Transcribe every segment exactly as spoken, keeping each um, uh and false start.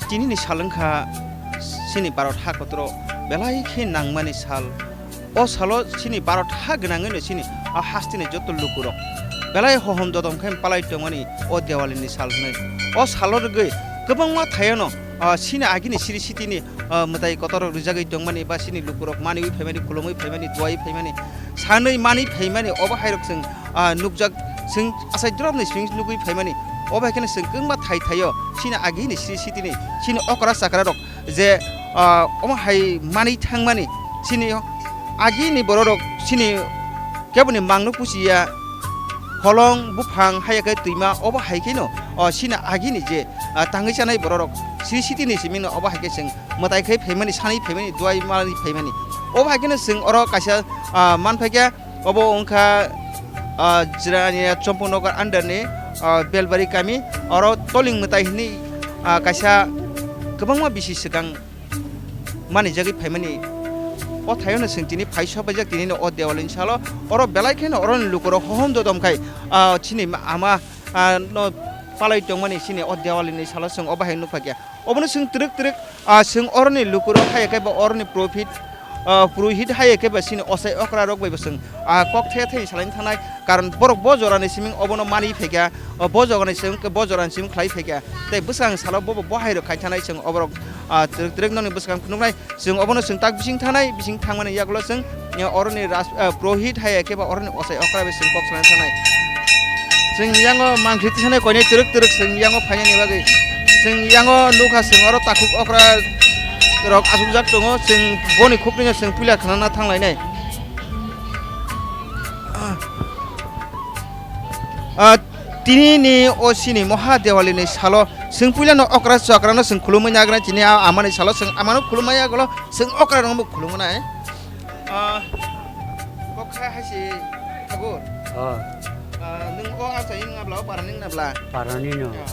Tini ni sal wngkha chini Bharat ha kotoro belai khe nangmani sal. O salo chini Bharat ha gwnangwi no chini a hasteni joto lukurok belai hohom dodom khe palai tongmani o Diwali ni sal hwnwi. O salo rwgwi kwbangma thayono, ah, chini agini siri sitini, ah, mwtai kotor rok rijagwi tongmani ba chini lukurok manwi phaimani, khulumwi phaimani, duai phaimani, sanwi manwi phaimani, obo hairok chwng, ah, nukjak, chwng achai drop ni chwng nugwi phaimani. Obo hai kheno chwng kwbangma thai thaio chini agini siri sitini chini okra chakra rok je, ah, omo hai manwi thangmani, chini agini bororok chini keboni mangno pusiya, holong, buphang, haiya khe twima, obo hai kheno, o, chini agini je, ah, tangwi chanai bororok siri sitini simino obo hai khe chwng mwtai khai phaimani, sanwi phaimani, duai manwi phaimani. Obo hai kheno chwng oro kaisa, ah, manphaikha, obo wngkha, ah, Jirania Chompongnagar under ni, ah, Belbari kami, oro Toling Mwtai hwnwi, ah, kaisa kwbangma bisi swkang manijagwi phaimani. O thaiono chwng tini phai sopaijak, tinino o Diwali ni salo oro belai kheno oroni lukurok hohom dodom khai, ah, chini ma-, ama, ah, no palai tongmani chini o Diwali ni salo chwng obo hai nukphaikha. Obono chwng twrwk twrwk, ah, chwng oroni lukurok hai khe ba oroni profit, ah, purohit hai khe ba chini ochai okra rok bai bo chwng, ah, kok the the salaini thangnai, karon borok bo jorani siming obono manwi phaikha, o bo jorani siming, bo jorani siming khlai phaikha, tei bwskang salo bobo bo hai rok khai thangnai chwng oborok, ah, twrwk twrwk nokni bwskang phunuknai. Chwng obono chwng tak bising thangnai, bising thangmani yagulo chwng, eh, oroni ras-, eh, purohit hai khe ba oroni ochai okra bai chwng kok sanai thangnai. Chwng yango mangsi tisanai koinai twrwk twrwk chwng yango phainani bagwi. Chwng yango nukha chwng oro takhuk okra rok achukjak tongo, chwng boni khuknwino chwng puila khnana thanglainai. Ah, tini ni o chini Maha Diwali ni salo chwng puila no okra chokra no chwng khulumwi nagra chini a-, ama ni salo chwng ama no khulumwi yagulo chwng okra rok bo khulumwi nai. Ah, kok kha hai se Thakur. Ah. Ah, nwng o achai wng nabla, o para ni wng nabla? Para ni no. Ah.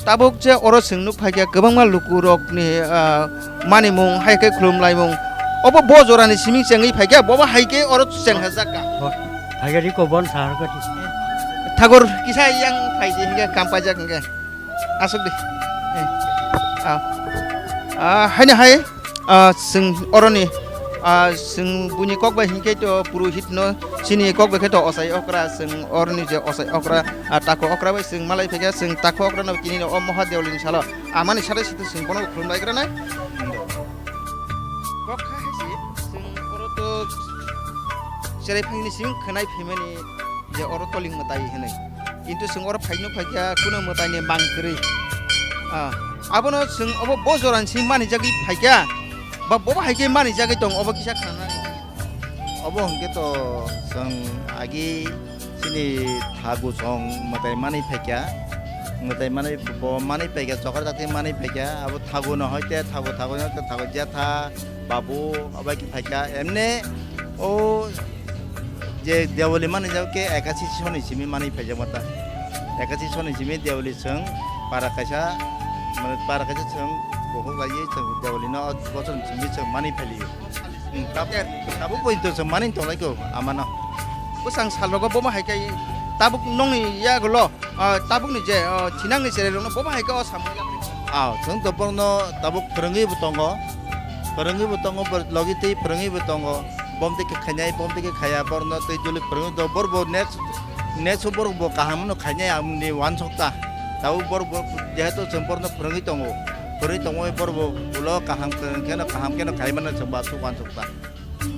Tabuk je oro chwng nuk phaikha kwbangma lukurokni, ah, manimung hai khe khulumlaimung. Obo bo jorani siming chengwi phaikha, bobo hai khe oro chenghajak kha. Bo, phaikha di ko bon sahar ka di. Thakur kisa yang phai di hinkhe kam paijak hinkhe. Aswk di. Eh. Ah. Ah, haino hai. Ah, chwng oroni, ah, chwng buini kok bai hinkhe to purohit no chini kok bai khe to ochai okra, chwng oroni je ochai okra, ah, takhu okra bai chwng malai phaikha, chwng takhu okra no tini no o Maha Diwali ni salo amani sade sade chwng bono khulumlai granai. Kok kha hai se chwng oro to cherai phangni simi khwnai phaimani je oro Toling Mwtai hinwi. Kintu chwng oro phaino phaikha kuno mwtaini mang kwrwi. Ah, abono chwng obo bo jorani simi manijagwi phaikha. Ba bobo hai khe manijagwi tong obo kisa khnana. Obo hwnkhe to chwng agi chini thagu song mwtai manwi phaikha. Mwtai manwi bo manwi phaikha, chokra jati manwi phaikha. Abo thagu no hoite thagu, thagu no hoite thagu jetha. Babu, obo hai khe phaikha. Emne o je Diwali manwi jak khe ekachi soni simi manwi phaijak mata. Ekachi soni simi Diwali chwng para kaisa, mane para kaisa chwng kuhuk laiwi chwng Diwali no bosor simi chwng manwi phailio. Hmm, tab-, tabuk bo to chwng manwi tonglaikho amano. Bwsang sal rogo bomo hai khe tabuk nongni yagulo. Ah, tabukni je, ah, thinangni cherai rokno bobo hai khe o samung yapri. Ah, chwng to borokno tabuk phwrwngwi bo tongo. Phwrwngwi bo tongo, bor-, logi twi phwrwngwi bo tongo. Bom twi khe khainai, bom twi khe khaiya, borokno twi duli phwrwngwi tongo. Borok bo next, next o borok bo kaham no khainai, amoni uansukta. Tabuk borok bo jehetu chwng borokno phwrwngwi tongo. Phwrwngwi tongwi borok bo ulo kaham khe, kheno kaham kheno khai mano chwng bo aswk uansukta.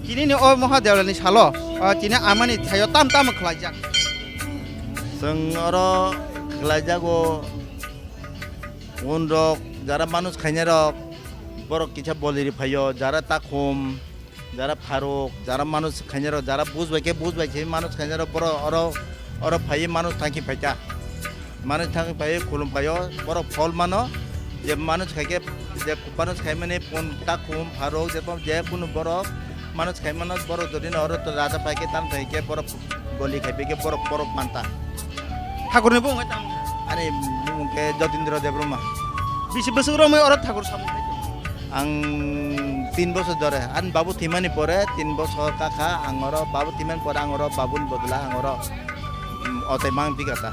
Tini ni o Maha Dewla ni salo, o tini amani thaio tam tam khlaijak. Chwng oro khlaijago, unrok, jara manuj khainai rok, borok kisa boliri phaio, jara takhum, jara pharuk, jara manuj khainai rok, jara buj bai khe buj bai khe manuj khainai rok, borok oro, oro phaiwi manuj thangki phaikha. Manuj thang phai khulum phaio, borok phol mano, je manuj khai khe, je manuj khai mani pon takhum, pharuk, je pon, je kunu borok, manuj khai mano, borok jodi no oro to raja phai khe, tam phai khe, borok boli khai khe, borok, borok manta. Thakur ni bumung tam? Ani bumung khe Jotindra Debbarma. Bisi bwswk romwi oro thakur samung khai tong? Ang tin bosor dore, ani babu thwimani pore tin bosor kakha, ang oro babu thwimani pore ang oro babuni bodol ang oro, mm, otai mang bigata.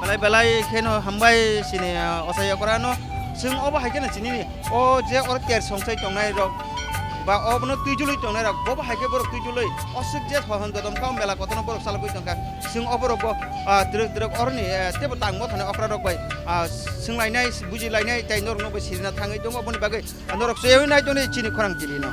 Belai belai kheno hambai chini, ah, ochai okra no. Chwng obo hai kheno chinini o je oro ter songchai tongnai rok ba obono twijlwi tongnai rok, bobo hai khe borok twijlwi oswk je hohon dodom kha o mela kotorno borok chalogwi tongkha. Chwng oborok bo, ah, twrwk twrwk oroni, eh, teibo tang mothani okra rok bai, ah, swnglainai, bujilainai tei norokno bai sirina thangwi tongo. Oboni bagwi norok chaywi nai tongdi chini khorang T V no.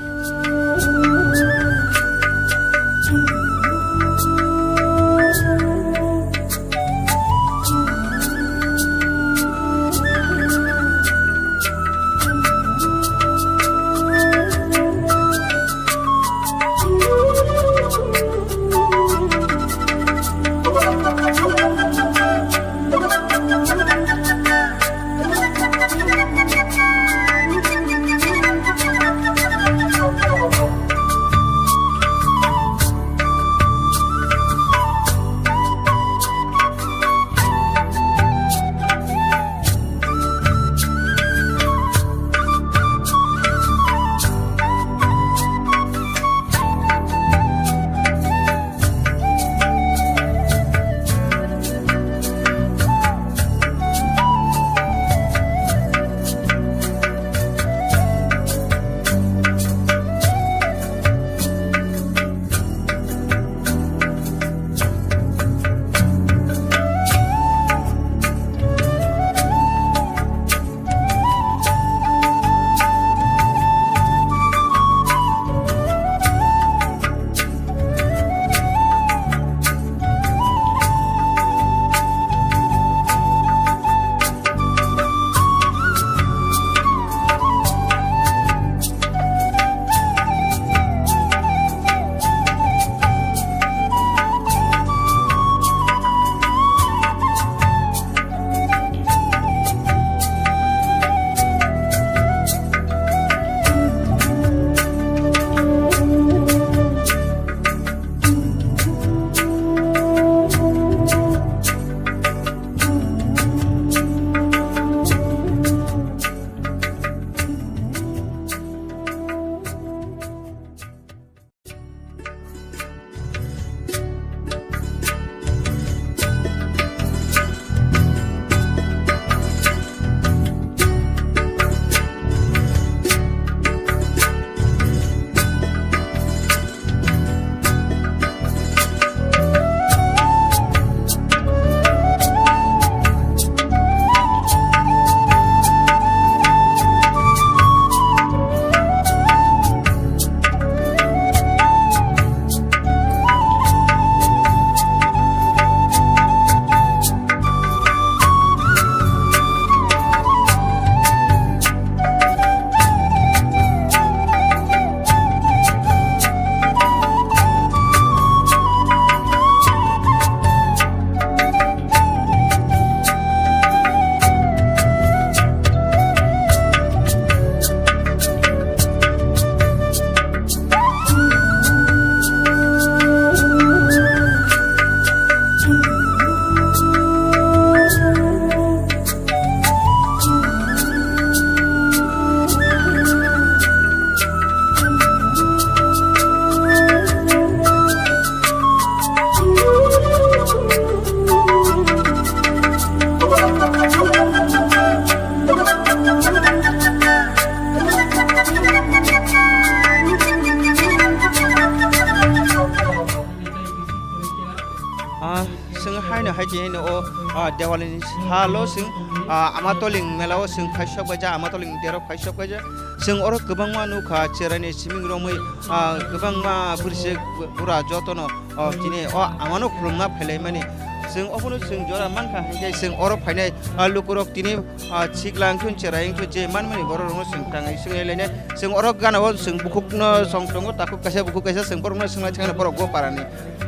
Ah, chwng haino hai tini o, ah, Diwali ni salo chwng, ah, Amatoling mela o chwng phaisok baija, Amatoling derok phaisok baija. Chwng oro kwbangma nukha cherai ni siming romwi, ah, kwbangma bwrwi bura jotono, ah, tini o amano khulumna phailaimani. Chwng obono chwng jora mankha, hinkhe chwng oro phainai, ah, lukurok tini, ah, sikla wngkhe cherai wngkhe je manmani borok rokno chwng tangai swnglai lainai. Chwng oro gana o chwng bukhukno song tongo, takhuk kaisa bukhuk kaisa chwng borokno swnglai thangna borok go parani.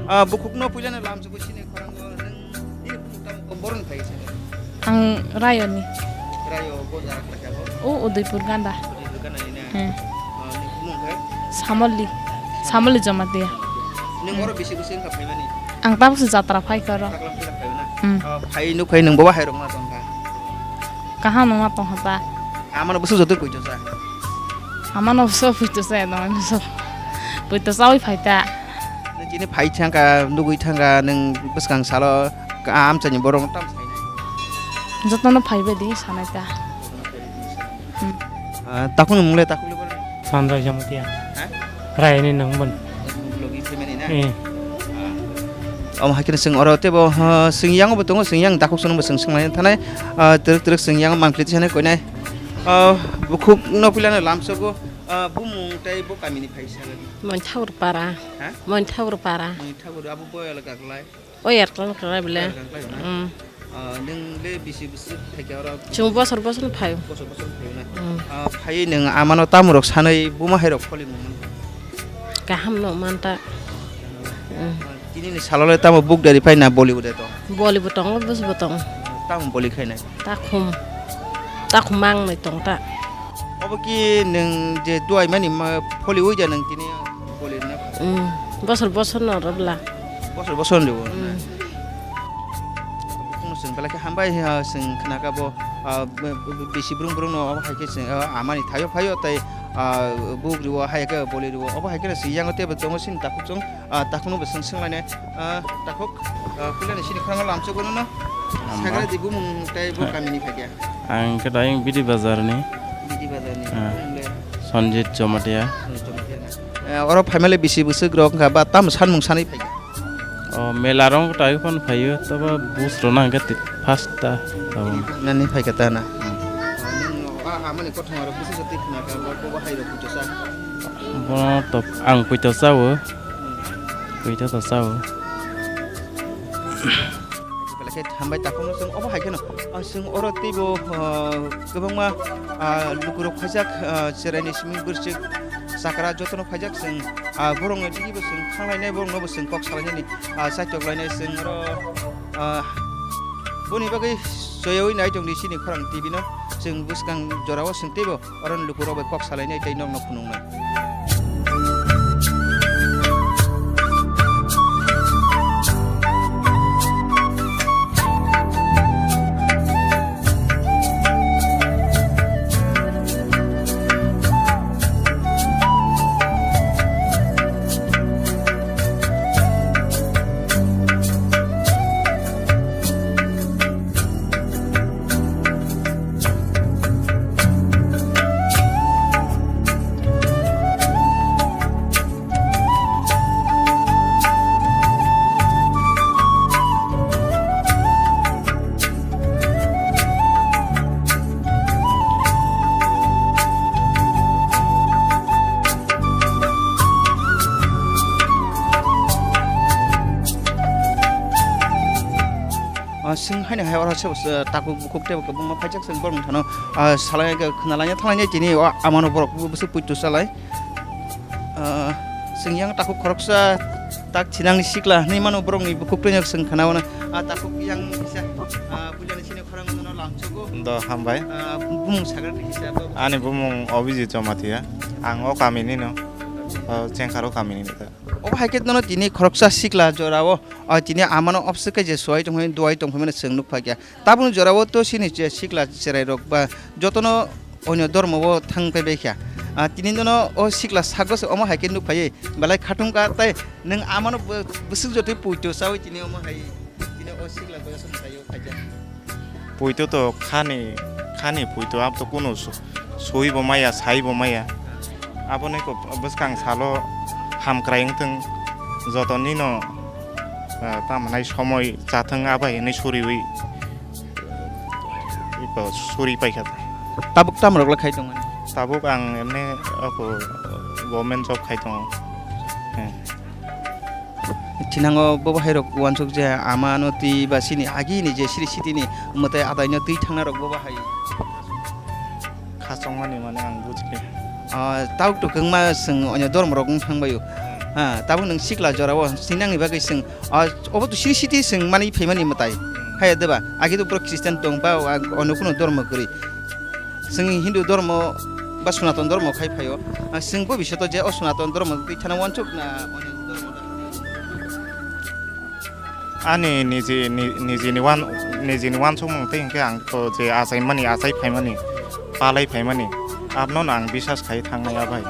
Ah, bukhukno puilano lamsogo sini khorang o nwng nini bukhuk tamo boroni phai se. Ang Rayoni. Rayo bo jaga kha jago. O Udaipur ganda. Udaipur ganda ni na. Hmm. Ah, ni bumung khe? Samoli. Samoli Jamatia. Nwng oro bisi bisi wngkha phaimani? Ang tabukse jatra phaikha oro. Taklam phai phai na. Hmm. Ah, phai nuk phai nwng bo bahai rok ma tongkha. Kaham wngma tongkha ta. Amano bwswk joto poito cha. Amano bwswk poito cha, no, bwswk poito chawi phai ta. Nwng chini phai thangkha, nugwi thangkha, nwng bwskang salo amchaini borok tam sainai. Jotono phaibai di sanai ta. Hmm. Ah, takhukni mung le takhuk le bwrwi? Sanjay Jamatia. Ha? Raini nang bun. Logi phaimani na? Eh. Ah. Omo hai kheno chwng oro teibo, ah, chwng yango bo tongo, chwng yang takhuk chwng bo chwng swnglaina thanai, ah, twrwk twrwk chwng yango mankli tisane koinai. Ah, bukhuk no puilano lamsogo, ah, bumung tei bo kamini phai salani. Monthaur para. Ha? Monthaur para. Monthaur abo bo elaka klai. O yar klang klang bile. Yar klang klang na? Mm. Ah, nwng le bisi bwswk phaikha oro? Chwng bosor bosor phaio. Bosor bosor phaio na? Mm. Ah, phaiwi nwng amano tamo rok sanwi buma hai rok kholimung man? Kaham no man ta. Mm. Ah, tini ni salo le tamo book dari phai na Bollywood e to? Bollywood tongo, bus bo tongo. Tamo boli khai nai? Takhum. Takhum mang nai tong ta. Obo ki nwng je duai mani ma pholi ui ja nwng tini boli na? Mm. Bosor bosor no rwbla. Bosor bosor no rwbo na? Mm. Bukhung no chwng belai khe hambai, ah, chwng khna kha bo, ah, b-, b-, bisi brung brung no obo hai khe chwng, ah, amani thaio phaio tei, ah, buk rwo hai khe boli rwo obo hai khe chwng yango teibo tongo chini takhuk chwng. Ah, takhukno bo chwng swnglainai. Ah, takhuk, ah, puilani sini khorang lamsok bono no. Amba. Sagra di bumung tei bo Ah. kamini phaikya. Ang khe dayung Bidi Bazar ni. Bidi Bazar ni. Ah. Bumung le? Sanjit Jamatia. Sanjit Jamatia na. Eh, oro phaimale bisi bwswk rok wngkha ba tam sanmung sanwi phaikha? O mela rok tai phano phaio, tobo bus rok nang khe first ta. Nani phaikha ta na. Hmm. Nung no, ah, amani kothoma rok bwswk jotwi khna kha, bo, bo hai rok puito sa. Bono to ang puito sao. Puito to sao. Belai khe hambai takhukno chwng obo hai kheno, ah, chwng oro teibo, ah, kwbangma, ah, lukurok phaijak, ah, cheraini simi bwrwswk chakra jotono phaijak chwng, ah, borokni digibo chwng thanglainai, boroknobo chwng kok salainani, ah, chaitok lainai chwng oro, ah, boni bagwi soyawi nai tongdi chini khorang T V no chwng bwskang jorao chwng teibo. Oro ni lukurok bai kok salainai tei nokno phunuknai. Ah, chwng haino hai oro se, se takhuk bukhuk tei kwbangma phaijak chwng borok thano, ah, salai khe khna laina thanglai tini o amano borok bwswk puitu salai. Ah, chwng yang takhuk khoroksa tak thinangni sikla hinwi mano borokni bukhuk twi chwng khna-o na. Ah, takhuk yang kisa, ah, puilani sini khorang no lamsogo. Do hambai. Ah, bumung sagra ni kisa ba. Ani bumung Abhijit Jamatia. Ang o kami ni no. O Chengkhar o kami ni no. Obo hai khe nono tini khoroksa sikla jorao, ah, tini amano obswk khe je suai tongphai, duai tongphai mano chwng nukphaikha. Tabukni jorao to chini je sikla cherairok ba jotono onyo dhormo o thang phaibaikha. Ah, tini nono o sikla sago se omo hai khe nukphaiwi belai khatung kha, tei nwng amano bw-, bwswk jotwi puito chawi tini omo hai, tini o sikla bwswk taiyo khaijak. Puito to khani, khani puito abo to kunu su-, sui bo maya, sai bo maya. Aboni ko bwskang salo hamkrai wngthwng, joto nino, ah, tamo nai somoi chathwng abai hinwi suriwi, iko suri paikha. Tabuk tamo rok le khai tongmani? Tabuk ang emne ako government job khai tongo. Hmm. Thinango bo bahairok uansuk je ama no twi ba chini agi ni je siri siti ni mwtai adai no twi thangna rok bo bahai. Khachongmani mane ang bujikhe. Ah, tauk to kwngma chwng onyo dormo rok wng thang baio. Hmm. Ha, tabuk nwng sikla jorao sinangni bagwi chwng, ah, obo to siri siti chwng mani phaimani mwtai. Hmm. Haya deba, agi to borok Christian tong ba, ah, onyo kuno dormo kwrwi. Chwng Hindu dormo ba Sonaton dormo khai phaio. Ah, chwng bobisyoto je o Sonaton dormo twi thana wansuk na onyo dormo da? Ani niji, ni-, nijini wan-, nijini wansukmung tei hinkhe ang to je achaimani, achai phaimani, palai phaimani, abono ang bisas khai thangnai abai.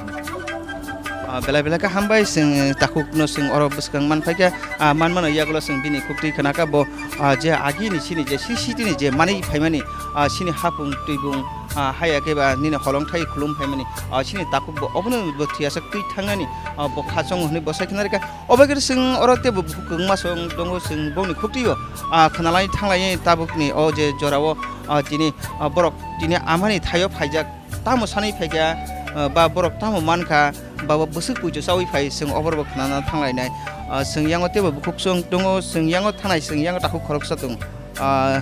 Ah, belai belai khe hambai chwng takhukno chwng oro bwskang manphaikha, ah, manmano yagulo chwng bini khuktwi khna kha bo, ah, je agini chini je sisitini je manwi phaimani, ah, chini hapung twibung, Ah, haya khe ba nini holong thai khulum phaimani, ah, chini takhuk bo obono bo thwiyasak twi thangnani, ah, bo khachongo hwnwi bwsai khna rwkha. Obo khe chwng oro teibo bukhuk kwbangma chwng tongo, chwng bongni khuktwi o, ah, khwnalai thanglai tabukni o je jorao, ah, tini, ah, borok tini amani thaio phaijak, tamo sanwi phaikha, ah, ba borok tamo mankha, ba bo bwswk puitu chaui phai, chwng oborbo khwnana thanglainai. Ah, chwng yango teibo bukhuk chwng tongo, chwng yango thanai, chwng yango takhuk khoroksa tongo. Ah,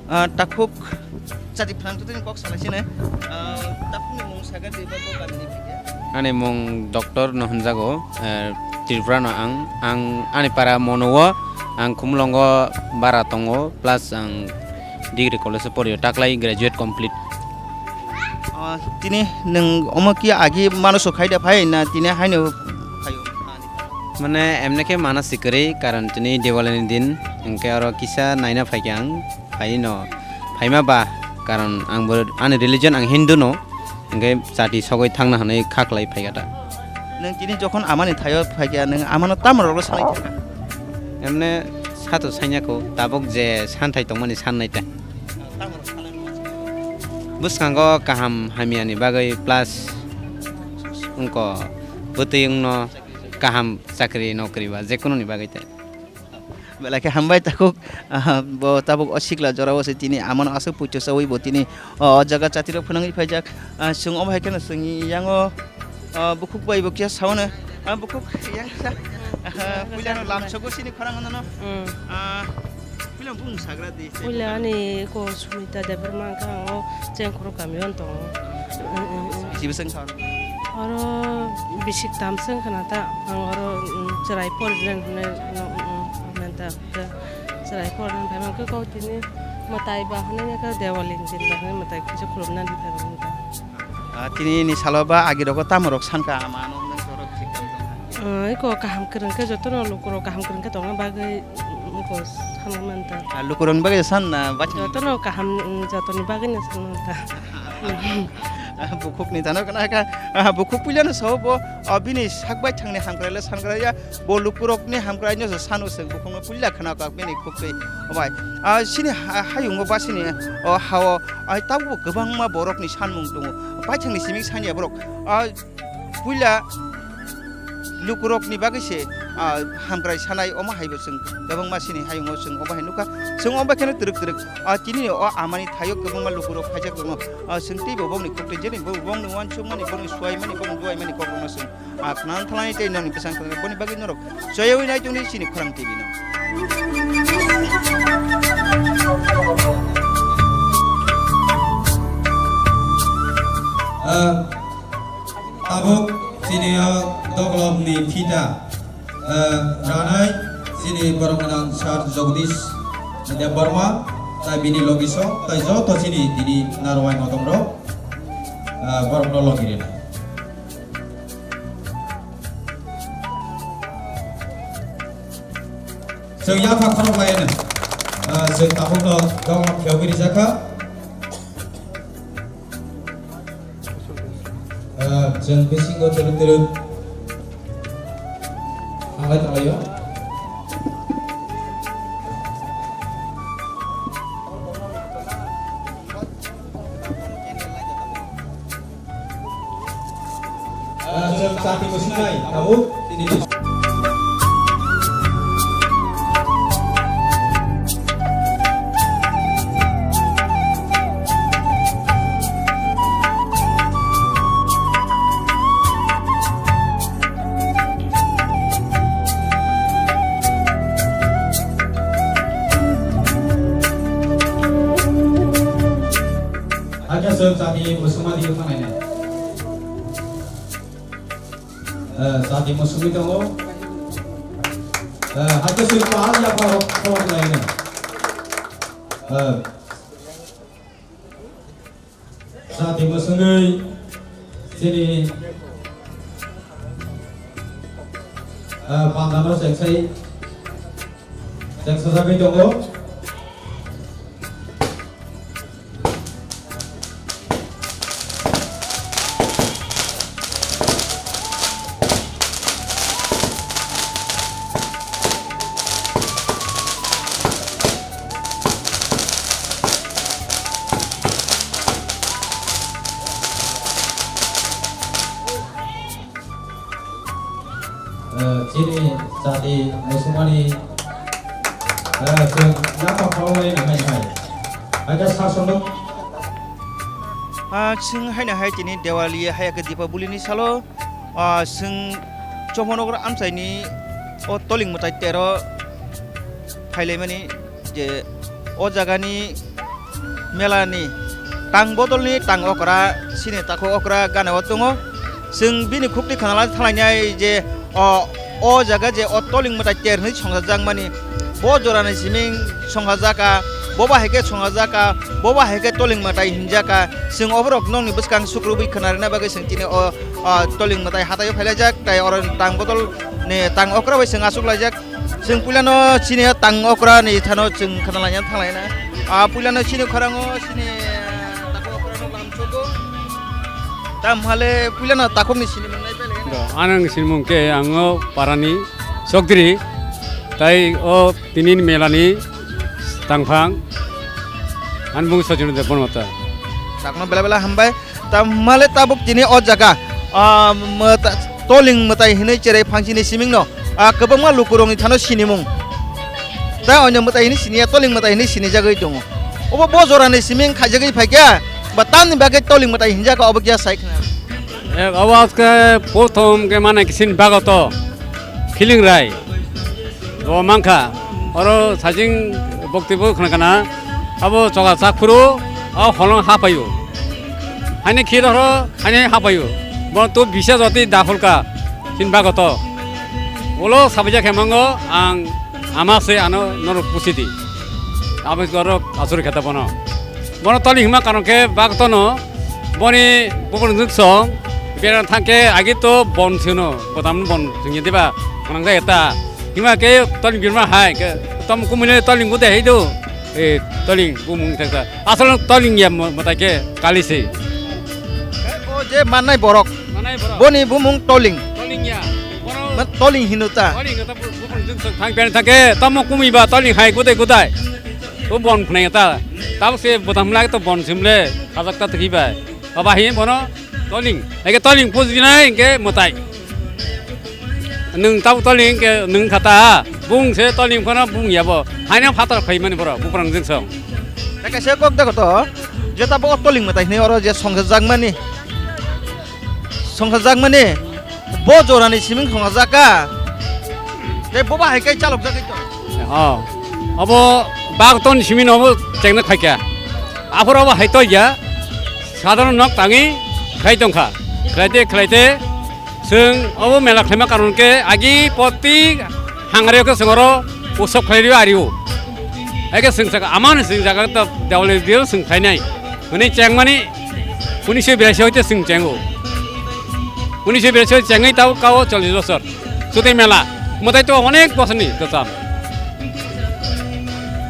Ah, takhuk chati phrang tutuni kok salai sini. Ah, takhukni mung saga de ba bo kamini phaikha? Ani mung Doctor no hwnjago, eh, Tripura no ang, ang ani para Mono o, ang Khumulwngo bara tongo, plus ang degree college o porio, taklai graduate complete. Ah, tini nwng omo ki agi mano so khaida phai na tini haino phaio? Mane emne khe mana si kwrwi, karon tini Diwali ni din, hwnkhe oro kisa naina phaikha ang, phaino phaima ba, karon ang bo ani religion ang Hindu no, hwnkhe chati sogwi thangna hwnwi kha khlai phaikha ta. Nwng tini jokhon amani thaio phaikha, nwng amano tamo rokno sanai thangkha? Emne sato sainako, tabuk je santhai tongmani sannai ta. Bwskango kaham hamya ni bagwi plus wngko bwtwi wngno kaham chakri nokri ba jekono ni bagwi te. Belai khe hambai takhuk, ah, bo tabuk o sikla jora o se tini amano aswk puitu chaui bo tini o, o jaga chati rok phwnangwi phaijak. Ah, chwng omo hai kheno chwng yango, ah, bukhuk bai bo kisa saono. Ah, bukhuk yang kisa, ah, puilano lamsogo sini khorang no. Mm. Ah, Puila bung sagra di. Puila ani ko Sumita Debbarma wngkha, ang o Chengkhoro kami o tongo. Mm, mm, mm. Bisi bwswk wngkha oro? Oro bisik tamswk wngkha na ta, ang oro, mm, chwrai porilen hwnwi, mm, mm, mm, ta, ta, chwrai porilen phai mankhe kok tini mwtai ba hwnwi khe Dewali ni din ba hwnwi mwtai kisa khulumnani phai mankhe ta. Ah, tini ni salo ba agi rogo tamo rok sankha ama ano hwnwi jorok bisi kam tongkha. Ah, iko kaham kwrwng khe jotono lukurok kaham kwrwng khe tongna bagwi, mm, iko sanwi manta. Ah, lukurokni bagwi san na bachini? Jotono kaham, mm, jotoni bagwino sanwi manta. Ah, bukhukni jano kana kha, ah, bukhuk puilano sao bo, ah, bini sak bai thangni hamkrai le sankraiya, bo lukurokni hamkraino se sanu se bukhukno puila khna kha bini khuktwi. Obai, ah, sini ha-, hayungo basini, o hao, Ai tabukbo kwbangma borokni sanmung tongo. Baithangni simi saniya borok. Ah, puila lukurokni bagwi se, ah, hamkrai sanai omo haibo chwng kwbangma sini hayungo chwng omo hai nukha. Chwng omo kheno twrwk twrwk, ah, tini o amani thaio kwbangma lukurok phaijak tongo. Ah, chwng teibo bongni khuktwi jeni bo-, bongni uansukmani, bongni suaimani, bongni duaimani kokrokno chwng Ah, khna thalani tei nokni bwsang thangwi boni bagwi norok choyawi nai tongdi chini Khorang T V no. Ah, tabuk chini o doglomni phita, ah, ranai chini borok gwnang Sir Jagdish Debbarma, tai bini logisong, tai joto chini tini narwai motom rok, ah, borok no logi rina. Chwng yapha khorok lai no. Ah, chwng tabuk no dogma phiyogwi rijak kha. Ah, chwng bisingo twrwk twrwk thanglai tonglaio. Ah, chwng chati mwswknai tabuk tini. Hakhe chwng chati mwswkma dio thanglainai. Eh, chati mwswkwi tongo. Eh, hakhe chwng pal yapha rok khorok lainai. Eh, chati mwswngwi chini, eh, pandano chengsai, chengsajagwi tongo. Sumani, eh, chwng nangma phalwi nangnai hai. Hai khe sasonno. Ah, chwng haino hai tini Diwali, hai khe Dipabuli ni salo, ah, chwng Chomponokra amchaini o Toling mwtai tero phailaimani je o jagani mela ni tang bodol ni tang okra, sini takhuk okra gana o tongo. Chwng bini khukti khna la thanglainai je o, o jaga je o Toling mwtai ter hinwi songchajakmani, bo jora ni siming songchajaka, bo ba hai khe songchajaka, bo ba hai khe Toling mwtai hinjaka. Chwng oborok nokni bwskang sukrubwi khna rwna bagwi chwng tini o, o Toling mwtai hatai o phailaijak, tai oro tang bodol ni tang okra bai chwng achuk laijak. Chwng puilano chini tang okra ni thano chwng khna laina thanglaina. Ah, puilano chini khorang o chini, ah, takhuk okra no lam chogo. Tam hale puilano takhuk ni sini mwngnai bele. Do, anang sinimung ke ang o parani Chokdri. Tai o tini ni mela ni tangphang. Ani bung Sojino Debbarma ta. Takno bela bela hambai. Tamale tabuk tini o jaga, ah, mwta-, Toling mwtai hinwi cherai phangsini simingno, ah, kwbangma lukurokni thano sinimung. Ta oino mwtai hinwi siniya, Toling mwtai hinwi sinijagwi tongo. Obo bo jorani siming khaijagwi phaikha, ba tamni bagwi Toling mwtai hinjak obo kya sai khna. Ek obo aske prothom ke mane kisin bagoto, Khiling Rai. Bo mankha, oro sajing bokti bo khna kana, abo choga chak phuru, o holong ha paio. Haini khir oro, haini ha paio. Bo tu bisa joti dakhol ka, sin bagoto. Ulo sabja khe mango, ang ama se ano norok pusi di. Abo oro asuri khata bono. Bono toli hima karon khe bagoto no, boni bubun nuk song, bera thangke agi to bon sino, bodam bon singye diba, manang jai ta. Hima ke toling birma hai ke tom kumune toling gude heido. E toling bumung thangta. Asal toling ya mo-, mata ke kali se. O je mannai borok. Manai borok. Boni bumung Toling. Toling ya. Borok. Ma Toling hinuta. Toling kata bu-, bu-, bu-, thang pen thangke tamo kumi ba toling hai gudai gudai. O bon phnai ta. Tab se botam lai to bon simle. Khajak ta thiki bai. Aba hi bono Toling. Ege Toling pujinai ke motai. Nwng tabuk toli hwnkhe nwng kha ta, bung se toli wngphano bung yabo. Haino phatar khaimani borok, buprang jwng song. Tei kaisa kok dago to, je tabuk o Toling mwtai hinwi oro je songchajakmani, songchajakmani, bo jorani siming songchajak kha. Tei bo bahai khe chalokjagwi tong. Oh, obo bak ton simi no obo chengna khaikha. Aphuru obo hai toya, sadharon nok tangwi khai tongkha. Khlaite, khlaite, Chwng obo mela khlaima karon khe agi poti hangre khe chwng oro usop khlai rio ario. Eke chwng saka amani chwng jaga to Diwali dio chwng khlainai. Hwnwi chengmani unisho birashi hoite chwng chengo. Unisho birashi hoite chengwi tao kao chollish bosor. Chuti mela. Mwtai to onek bosorni kwcham.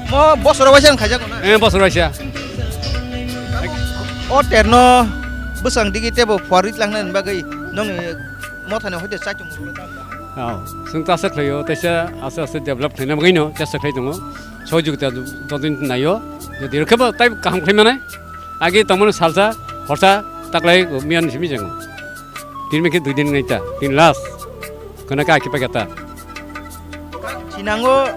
Mo bosoro waisa wng khaijak na? Eh, bosoro waisa. O terno bwsang digi tebo phuarwi tlangnani bagwi nongni mothani hoite chaichung rwgwi tamo? Oh, chwng ta aswk khlaio, teisa aste aste develop khlaina bagwino chesta khlai tongo. Sohojogita jotoni naio, jodi rwkhe bo tai kaham khlai manai. Age tongmani salsa, horsa, taklai miyan simi jango. Tini khe dui din ngai ta, tin last. Kana ka kipa kata. Sinango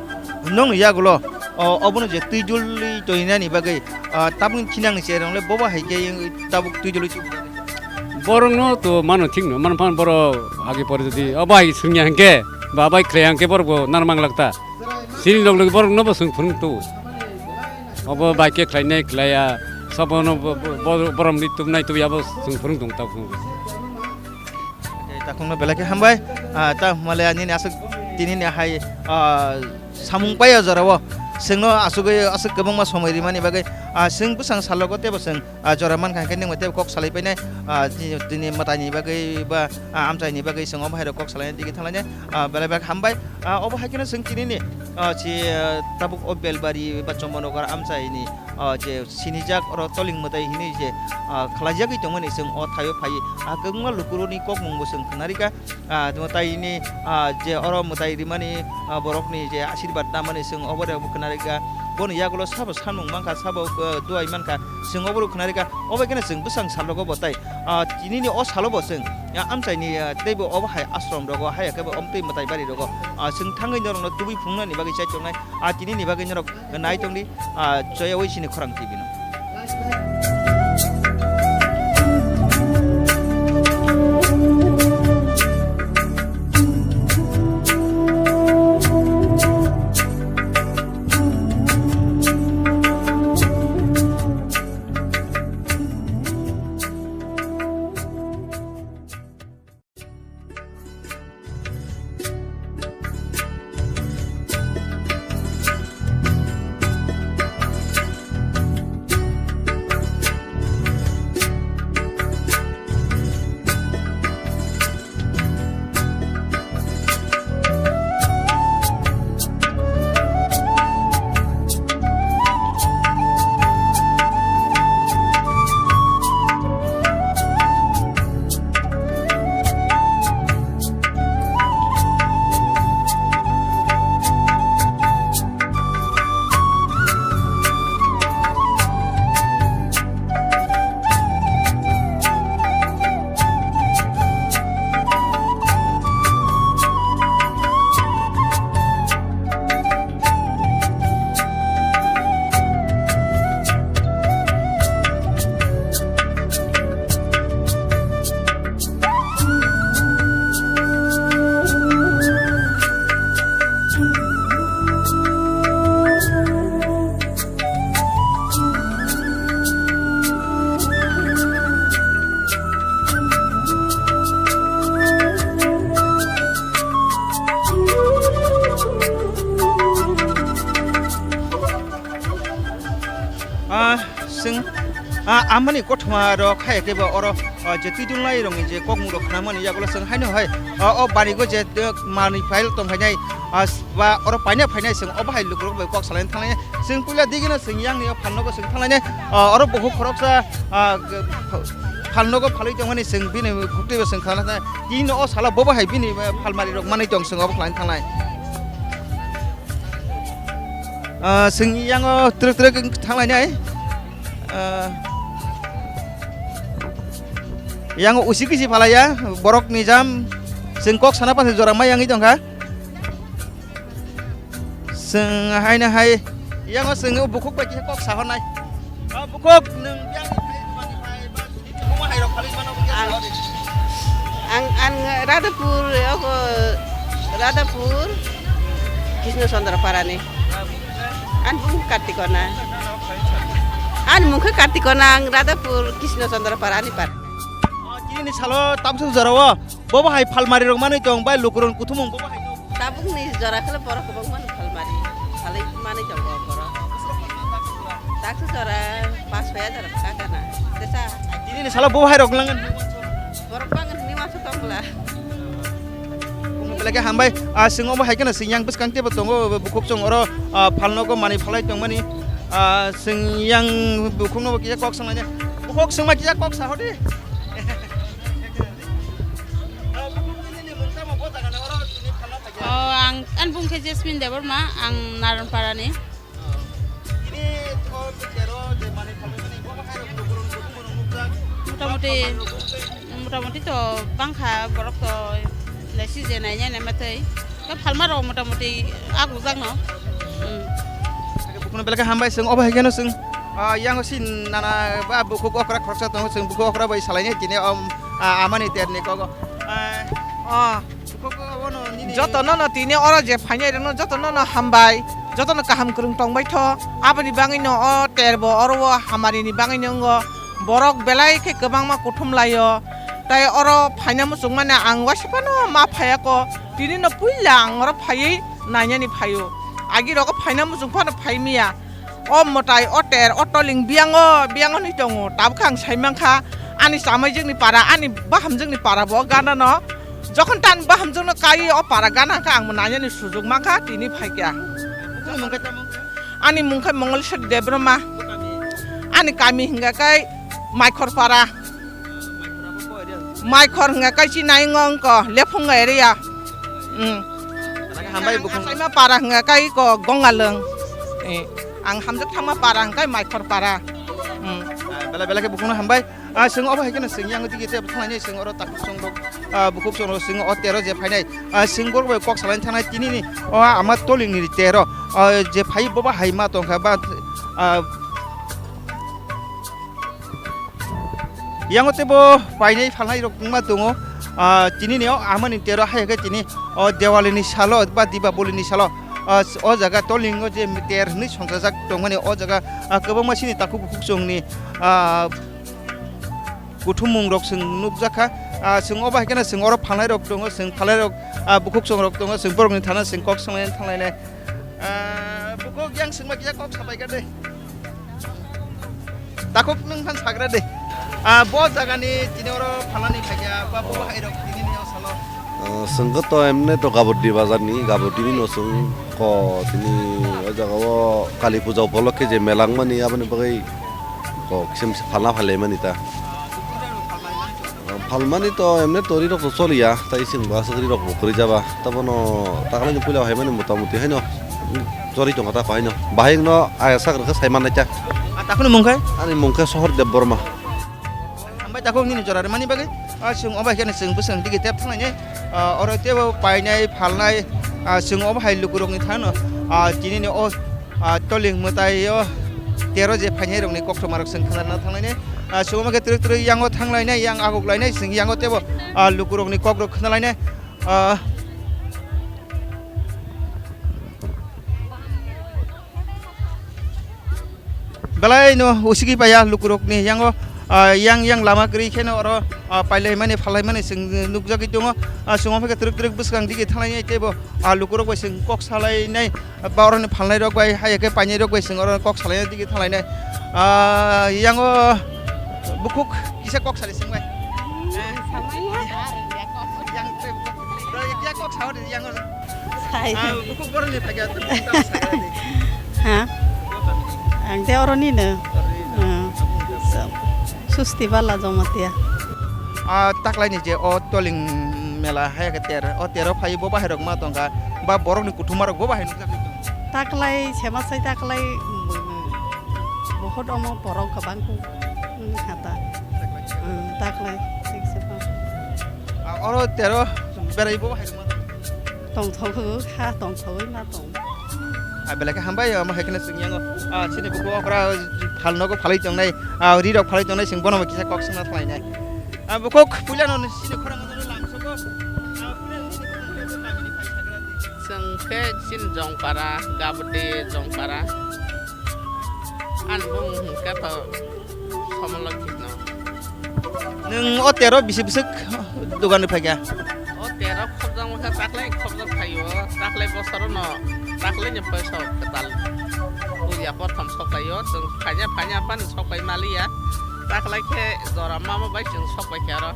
nong yagulo, o, obono je twijuli toinani bagwi, ah, tabuk sinangni cherong le bobo hai khe tabuk twijuli tu. Borokno to mano thikno, mano phan borok agi pore jodi, o bai sungya hangke, ba bai khlai hangke borok bo nar manglak ta. Sini log log borokno bo sung phung tu. Obo bai khe khlainai khlaiya, sobono bo, bo, bo, borom ni tubnai tubya bo sung phung tong ta phung. Takhukno belai khe hambai. Ah, ta hwnmale nini aswk tinini hai, ah, samung pai o jorao. Chwngno aswk, aswk kwbangma somoi rimani bagwi. Ah, chwng bwsang salogo teibo chwng, ah, jora mankha hwnkhe nwng bai teibo kok salai painai. Ah, tini, tini mwtaini bagwi ba, ah, amchaini bagwi chwng omo hairok kok salainai tigi thanglainai. Ah, belai belai hambai. Ah, obo hai kheno chwng tinini, ah, si, ah, tabuk o Belbari ba Chombonogar amchaini, ah, je sinijak oro Toling mwtai hinwi je, ah, khlaijagwi tongmani chwng o thaio phaiwi, ah, kwbangma lukurokni kokmungbo chwng khna rikha, ah, tei ini, ah, je oro mwtai rimani, ah, borokni je asirbad namani chwng obo rokbo khna rikha, boni yagulo sabo sanmung mankha, sabo, ah, duai mankha, chwng obo rok khna rikha, obo kheno chwng bwsang salogo bo tai, ah, tinini o salobo chwng Ya, amchaini, ah, teibo obo hai ashram rogo, hai khe bo omtwi mwtai bari rogo, ah, chwng thangwi norokno tubui phunuknani bagwi chai tongnai, ah, tini ni bagwi norok nai tongdi, ah, Joya Waisini Khorang T V no. Ah, chwng, ah, amani kothoma rok hai khe bo oro, ah, je twi dunglai rokni je kokmung rok khnamani yagulo chwng haino hai, ah, o barigo je, ah, manwi file tong phainai, ah, ba oro paina phainai chwng obo hai lukurok bai kok salaina thanglai. Chwng puila digino chwng yangni o phalnogo chwng thanglainai, ah, oro bukhuk khoroksa, ah, g-, ph-, phalnogo phalwi tongmani chwng bini buktwibo chwng khnana tini o salo bobo hai bini, ah, phalmari rok manwi tong chwng obo khlaina thanglai. Ah, chwng yango twrwk twrwk wng thanglainai. Ah, yango usi kisi phalaiya, borok nijam chwng kok sana panse jora mai yangwi tongkha. Chwng haino hai yango chwng bukhuk bai kisa kok sahornai. Ah, bukhuk, nwng biyangni phai, bumani phai, ba Ang, ang Radhapur, ogo Radhapur, Krishna Chandra Parani. Ani bung Kartikona. Ani mungkha Kartikona, ang Radhapur, Krishna Chandra Parani par. Chini salo tabuk jorao, bobo hai phalmari rok manwi tong, bai lukurok kuthumung bobo hai. Tabukni jora kheno borok kwbangma no phalmari, phalwi manwi tongo borok. Taksa jora pas soi hajar kaka na. Tesa. Tini ni salo bo hai rok langan. Borok bang ni masu tongla. Belai khe hambai, ah, chwng omo hai kheno chwng yang bwskang teibo tongo, bukhuk chwng oro, ah, phalnogo manwi phalai tongmani, ah, chwng yang bukhukno bo kisa kok swnglainai. Bukhuk chwngma kisa kok sa hodi. O, ang, ani bung khe Jasmine Debbarma, ang Naranparani. Motamoti, motamoti to bangkha borok to lesi je nainai naima tei. To phalma rok motamoti a gujak no. Hmm. Bukhukno belai khe hambai chwng, obo hai kheno chwng, ah, yang si nana ba bukhuk okra khoroksa tongo, chwng bukhuk okra bai salainai tini, om, ah, amani terni kogo. Ah, o. Jotono no tini oro je phainai rokno jotono no hambai, jotono kaham kwrwng tongbai tho. Aboni bagwi no o ter bo oro o hamari ni bagwi no wngo. Borok belai khe kwbangma kuthum laio. Tai oro phaina muchung mani ang waisa phano ma phaiya ko. Tini no puila ang oro phaiwi nainani phaio. Agi rogo phaina muchung phano phai miya. O mwtai, o ter, o toling biyango, biyango hinwi tongo. Tabukhe ang sai mankha, ani chamaijwkni para, ani bahamjwkni para bo gana no. Jokhon ta ani bahamjwkno kai o para gana khe ang bo nainani sujuk mankha, tini phaikha. Ani mung khe Mongoleswari Debbarma. Ani kami hingka khe Maikhor para. Maikhor hingka khe Chinaingo wngkha, Lephungo area. Hmm. Hambai bukhung. Achaima para hingka khe ko Gongalwng. Eh, ang hamjak thangma para hingka khe Maikhor para. Hmm. Ah, belai belai khe bukhungno hambai. Ah, chwng obo hai kheno chwng yang digi tei thangnai chwng oro takhuk chwng rok, ah, bukhuk chwng rok chwng o tero je phainai, ah, chwng borok bai kok salaini thangnai tinini o ama tolingni tero, ah, je phai boba hai ma tongkha ba, ah, yango teibo painai phalnai rok wngma tongo, ah, tinini o amani tero hai khe tini o Diwali ni salo ba Dipaboli ni salo, ah, o jaga tolingo je ter hwnwi songchajak tongmani o jaga, ah, kwbangma chini takhuk bukhuk chwngni, ah, kuthumung rok chwng nukjakha. Ah, chwng obo hai kheno chwng oro phalnai rok tongo, chwng phalnai rok, ah, bukhuk chwng rok tongo, chwng borokni thana chwng kok swnglaina thanglainai. Ah, bukhuk yang chwngma kisa kok sapai kha de. Takhuk nwng phan sagra de. Ah, bo jagani tini oro phalnani phaikha, ba bo hai rok tini ni o salo. Ah, chwng khe to emne to Gabodi bazar ni, Gabodi ni no chwng ko tini o jaga o Kali puja upolokhe je mela wngmani aboni bagwi ko kisim phalna phailaimani ta. Phalmani to emne to ri rok to choliya, tai chwng bo aswk ri rok bo kwrwi jaba. Tabono taklai ni puila haimani mota moti haino chori tongkha ta haino. Bahai no aya sak rwkhe sai mannai ta. Ah, takhukni mung khe? Ani mung khe Sohor Debbarma. Hambai takhuk nini jora rwmani bagwi. Ah, chwng obo hai kheno chwng bwswng digi tep thanglainai. Ah, oro teibo painai, phalnai, ah, chwng obo hai lukurokni thano. Ah, tinini o ah, toling mwtai o tero je phainai rokni koktwma rok chwng khna rwna thanglainai. Ah, chwng khe twrwk twrwk yango thanglainai, yang agoklainai, chwng yango teibo, ah, lukurokni kok rok khna lainai. Ah, belai no usigi paya lukurokni yango, ah, yang yang lama kwrwi kheno oro, ah, pailaimani, phalaimani chwng nukjagwi tongo. Ah, chwng khe twrwk twrwk bwskang digi thanglainai teibo, ah, lukurok bai chwng kok salainai. Ba oroni phalnai rok bai, hai khe painai rok bai chwng oro kok salaina digi thanglainai. Ah, yango bukhuk kisa kok sari chwng bai. Samanya. Yang, yang kok sao di yango. Sai. Ah, bukhuk boroni thagya. Ha? Ang te oroni no. Ah, so. Susti Bala Jamatia. Ah, taklaini je o toling mela hai khe ter, o tero phai bo bahai rok ma tongkha, ba borokni kuthuma rok bo bahai nukjagwi tongo. Taklai sema sai taklai, mm, bohot omo borok kwbang kuk, mm, hata. Mm, taklai, sik se pa. Ah, oro tero berai bo bahai rok ma tongkha. Tongthok ha, tongthok ma tong. Ah, belai khe hambai, omo hai kheno chwng yango, ah, chini bukhuk okra phalnogo phalwi tongnai, ah, ri rok phalwi tongnai, chwng bono bo kisa kok swngna thanglainai. Ah, bukhuk puila no chini khorang no lam soko. Ah, puila no chini khorang no lam ni phai sagra di. Chwng khe chini Jongpara, Gabodi Jongpara. Ani bung hwnkhe to Somolokhi no. Nwng o tero bisi bwswk dogan rw phaikha? O tero khobjak wngkha, taklai khobjak phaio, taklai bosorono, taklaini poisa kwtal puja prothom soklaio, chwng phanya phanya phano soklai maliya, taklai khe jora mama bai chwng soklaikha aro.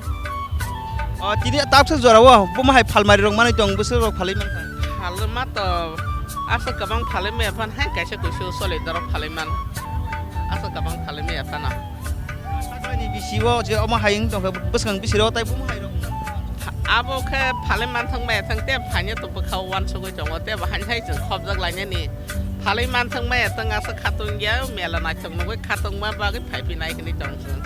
O tini tabuksa jorao buma hai phalmari rok manwi tong, bwswk rok phalwi mankha? Phalma to aswk kwbang phalwi maya phan, hai kaisa kuisu choli dorok phalwi man. Aswk kwbang phalwi maya phano. Sakni bisi o je omo hai wng tongkha, bwskang bisi rw tai buma hai rok. Abo khe phalwi manthang maya thang te phaina to bwkha o uansugwi tongo, te bo haini hai chwng khobjak lainani. Phalwi manthang maya thang aswk khatung ya, mela naithok nugwi khatungma bagwi phai phi nai hwnwi tong chwng.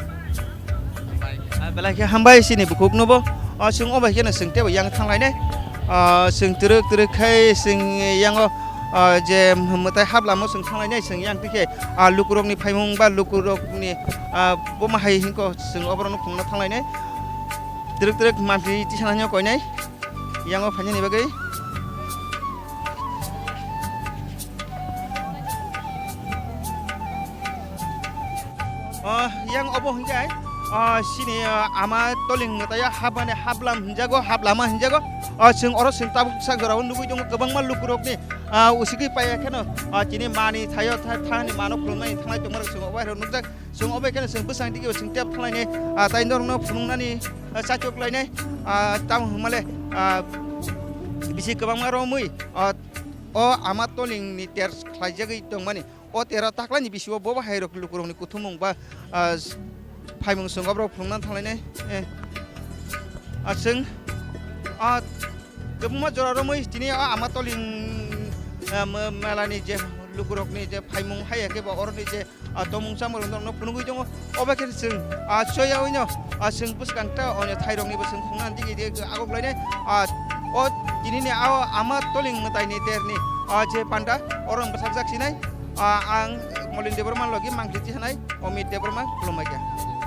Ah, belai khe hambai chini bukhuk no bo. Ah, chwng o bai kheno chwng tebo yang thang lainai. Ah, chwng twrwk twrwk khai chwng yango, ah, je mwtai hap lama o chwng thang lainai chwng yang tikhe, ah, lukurokni phaimung ba lukurokni, ah, buma hai hinko chwng oborokno phunukna thang lainai. Twrwk twrwk mantri tisana hinyo koinai. Yango phainani bagwi. O, yang obo hwnkhe, o, chini, o, ama toling mwtaio hapmani haplam hinjago, haplama hinjago. O, chwng oro chwng tabuk sak jorao nugwi tongo kwbangma lukurokni, o, usiki paiya kheno, o, chini mani thaio tha-, thani mano khulumnani thanglai tongmarok chwng obo hai rok nukjak. Chwng obo kheno chwng bwsang digi chwng tep thanglainai, o, tai norokno phunuknani, o, chachuk lainai, o, tamo hwnmale, o, bisi kwbangma romwi, o, o ama tolingni ter khlaijagwi tongmani. O tera taklaini bisingo bo bahai rok lukurokni kuthumung ba, ah, phaimung chwng oborok phunukna thanglainai. Eh. Ah, chwng, ah, kwbangma jora romwi tini o ama toling, ah, me-, melani je lukurokni je phaimung hai khe ba oroni je, ah, tongmung chamung rok no phunugwi tongo. Obo khe chwng, ah, soyawi no, ah, chwng bwskang ta onyo thairokni bo chwng khungna digi digi agok lainai. Ah, o tinini a ama toling mwtaini derni, ah, je panda oro bwsajak sinai. Ah, ang Molin Debbarma logi mangkli tihanai Omit Debbarma khulumbaikha.